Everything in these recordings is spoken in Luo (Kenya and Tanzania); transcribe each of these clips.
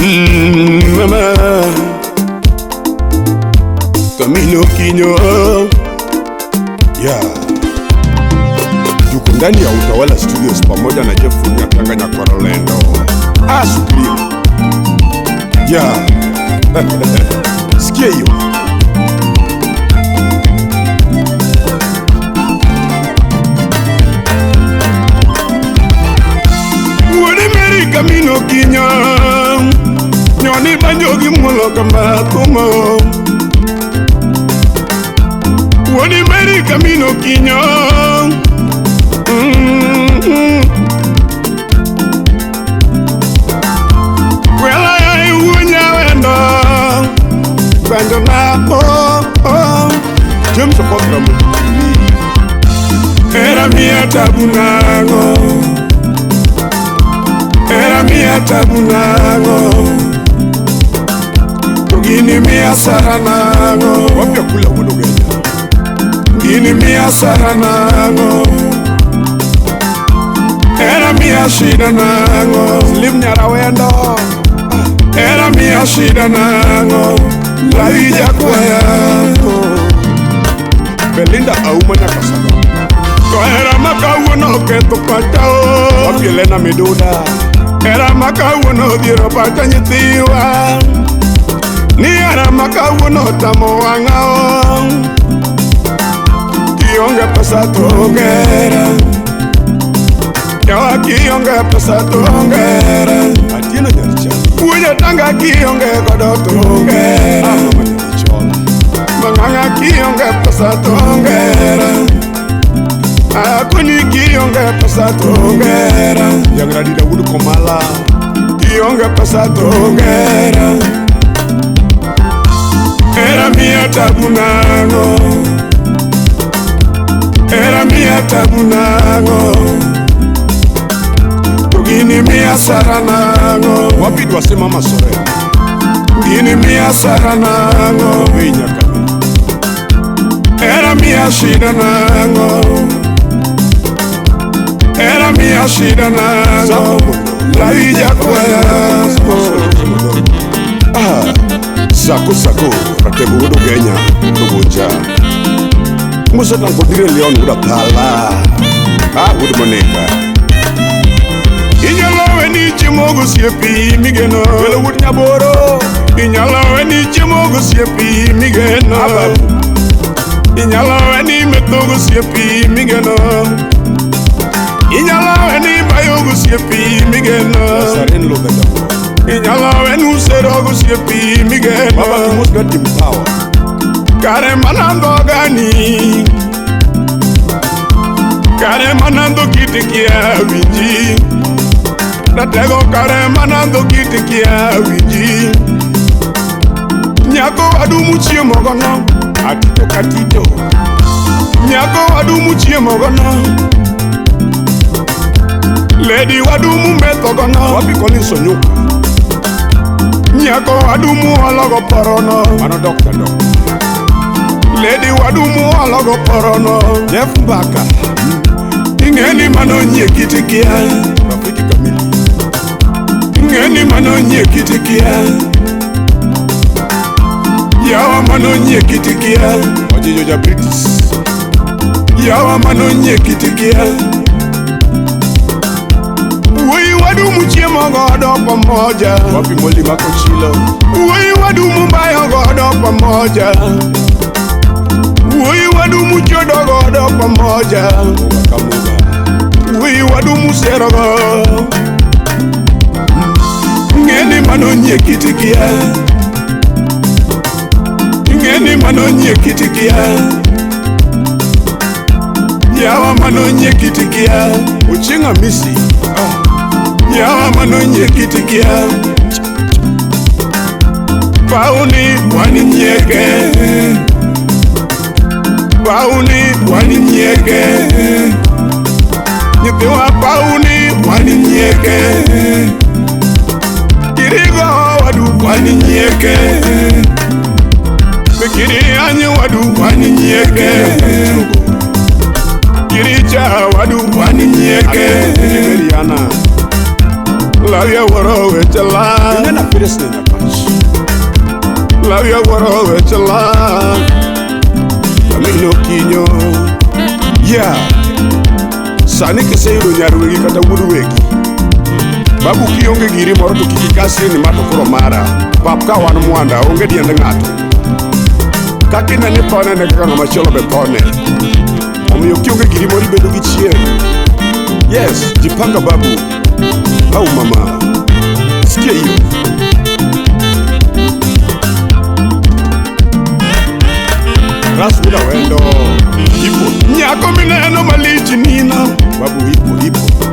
Mama Kamino Kinyo. Yeah. Tuko ndani ya Utawala Studios pamoja na Jeff Nyatanga Nyakorolendo. Supreme. Yeah. Sikia hiyo. Wuod Kamino Kinyo. Nyoni banjo gi mulo kama kumo. Wuod Mary Kamino Kinyo. Well, I wunya wendo. Banjo na oh oh. James Okotra. Era mia tabu nango. Era mia tabu nango. Gini mia sara nango. Wapya kula wudo genya. Gini mia sara nango. Era mia shida nango. Slim Nyarawendo. Era mia shida nango. Laija kwaya. Belinda Auma Nyakasaka. Era makawuono ketho pacha o. Wapi Elena Miduda. Era makawuono dhiero pacha nyithiwa. Ni era makawuono tamo wang'a o. Kionge pesa to ongera. Yawa kionge pesa to ongera. Atieno Nyarichali. Wuoyo tanga kionge godo to ongera. Mang'ang'a kionge pesa to ongera. Akoni kionge pesa to ongera. Yangradi Dawood Komala. Kionge pesa to ongera. Era mia tabu nango. Era mia tabu nango. Gini mia sara nango. Wapi dwase mama sore. Gini mia sara nango. Era mia shida nango. Era mia shida nango. Laija kwaya. Sako sako ratego wudo genya tugunja. Musa tankodire Leon wuda pala. Wudo moneka. Inyalo weni chiemo gosiepi migeno. Welo wud Nyaboro. Inyalo weni chiemo gosiepi migeno. Inyalo weni metho gosiepi migeno. Inyalo weni bayo gosiepi migeno. Saren lo bedo. Inyalo weni usero gosiepi migeno. Baba kimos got him power. Kare manando gani. Kare manando kitikia winji. Natego kare manando kitikia winji. Nyako adumu chiemo gono. Atito katito. Nyako adumu chiemo gono. Lady wadumu metho gono. Wapi Collins Onyuka. Nyako adumu ologo porono. Mano doctor dok. Lady wadumu ologo porono. Jeff Mbaka. Ingeni mano nyie kitikia. Rafiki kamili. Ingeni mano nyie kitikia. Yawa mano nyie kitikia. Wajijo ja British. Yawa mano nyie kitikia. Wuoyi wadumu chiemo godo pamoja. Wapi Moli mako chilo. Wuoyi wadumu bayo godo pamoja. Wuoyi wadumu chodo godo pamoja. Wuoyi wadumu sero go. Ngeni mano nyie kitikia. Ngeni mano nyie kitikia. Yawa mano nyie kitikia. Uchinga misi. Yawa mano nyie kitikia. Pauni wani nyieke. Pauni wani nyieke. Nyithiwa pauni wani nyieke. Kirigo wadu wani nyieke. Kiri anyi wadu wani nyieke. Kiricha wadu wani nyieke. Lavia woro wechala. Inena pires ne nyakach. Lavia woro wechala. Kamino kinyo. Yeah. Sani kiseyudo nyar wegi kata wuod wegi. Babu kionge giri moro to kik ikasri ni ma to koro mara. Pap ka wan mwanda onge diend ng'ato. Kaka inene thone ne kaka ng'ama chielo be thone. Omiyo kionge giri moro ibedo gi chieng'. Yes, jipanga babu. Au mama. Sikia hiyo. Ras wuda wendo. Ipo. Nyako mineno malich nina. Babu ipo ipo.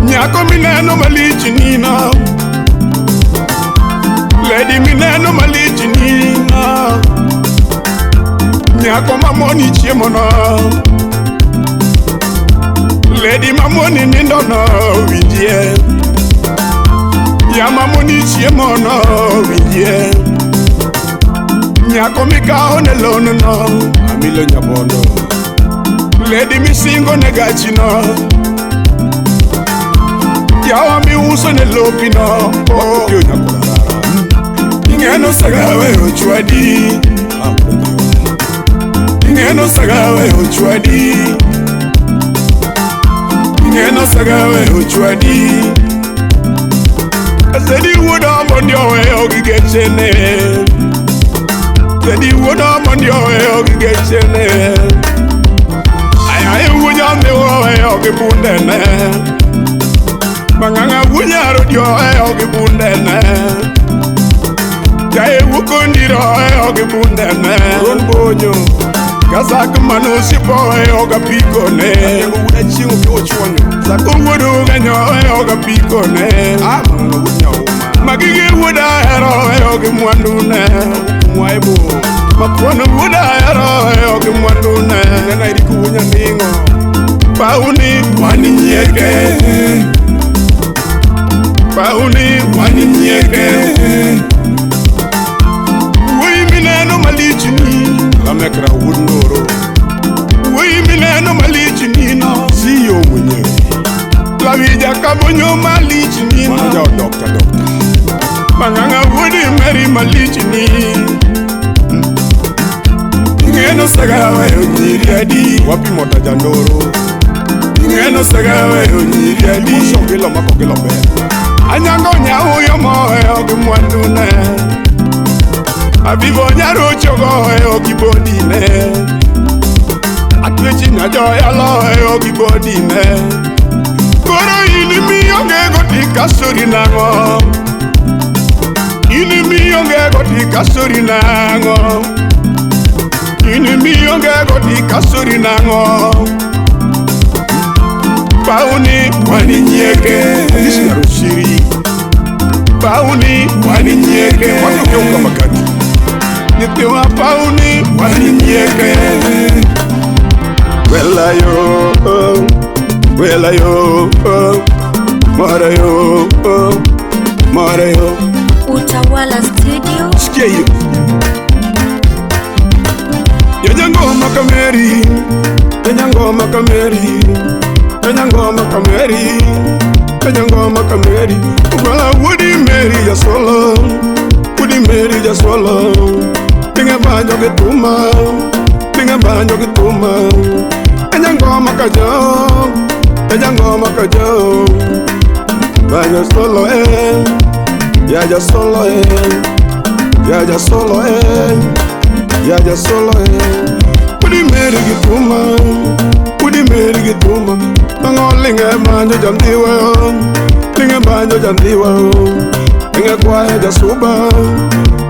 Nyako mineno malich nina. Lady mineno malich nina. Nyako mamoni chiemo no. Lady mamoni nindo no winjie. Ya mamoni chiemo no winjie. Nyako mikao ne lono no. Amilo nyabondo. Lady misingo ne gachi no. Yawa miuso ne lopi no. Wakokio nyakorarara. Ingeno sagawe ochwadi. Ingeno sagawe ochwadi. Ingeno sagawe ochwadi. Asedi wuodo mondi oweyo gi gechene. Asedi wuodo mondi oweyo gi gechene. Ayaye wuoyo mi oweyo gi bundene. Mang'ang'a wunyaro di oweyo gi bundene. Jae wukondiro oweyo gi bundene. Ron bonyo. Kazak manusipo oweyo ga pikone. Atengo wuda chieng' ok ochuonyo. Sako wuodo ganyo oweyo ga pikone. Ah, mang'ang'a wuod nyauma. Magigi wuoda hero oweyo gi mwandune. Mwaibo. Makuono wuoda hero oweyo gi mwandune. Nena iriko wuo nyanding'o. Pauni wani nyieke. Pauni wani nyieke. Wuoyi mineno malich ni. Lamekra wuod Ndoro. Wuoyi mineno malich ni no. Siyo mwenyewe. Lawija kabonyo malich ni Mano no. jaod dokta dokta. Mang'ang'a wuodi meri malich ni. Ingeno sagawe nyiri adi. Wapi mota jandoro. Ingeno sagawe nyiri adi. Muso gilo mako gilo ber. Anyango nyauyo moyo gi mwandune. Abibo nyarocho goyo gi bodine. Atwechi nyajoya loyo gi bodine. Koro in mionge go tikasori nang'o. In mionge go tikasori nang'o. In mionge go tikasori nang'o. Pauni wani nyieke. Isi nyarosiri. Pauni wani nyieke. Wapi ukiunga makati. Nyithiwa pauni wani nyieke. Wela yo, wela yo, mara yo, mara yo. Utawala Studio. Sikia hiyo. Yenya ngoma kameri, yenya ngoma kameri, yenya ngoma kameri, yenya ngoma kameri. Ugala wudi meri ya solo, wudi meri ya solo. Tinga banjo gituma, tinga banjo gituma. Yenya ngoma kajo, yenya ngoma kajo. Banjo solo ya ya solo ya ya solo ya ya solo Udi meri gituma, udi meri gituma. Mango linge banjo jandiwa, linge banjo jandiwa. Linge kwae jasuba,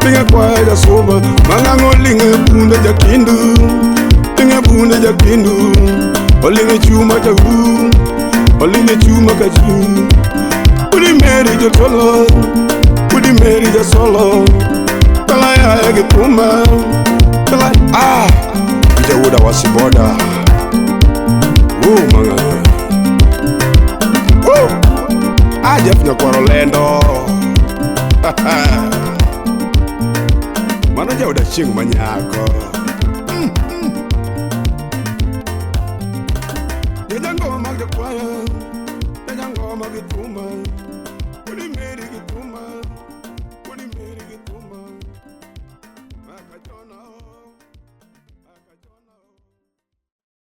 linge kwae jasuba. Mangango linge bunde jakindu, linge bunde jakindu. Olinge chuma chagu, olinge chuma kachu. Udi meri jotolo, udi meri jasolo. Tala ya gituma, tala Ah, Ija wuda wasiboda. Oh mang'ang'a. Woo! Ah, Jeff nyakwaro lendo. Mano jaod achieng' manyako. Yenya ngoma gitwaya, yenya ngoma gituma.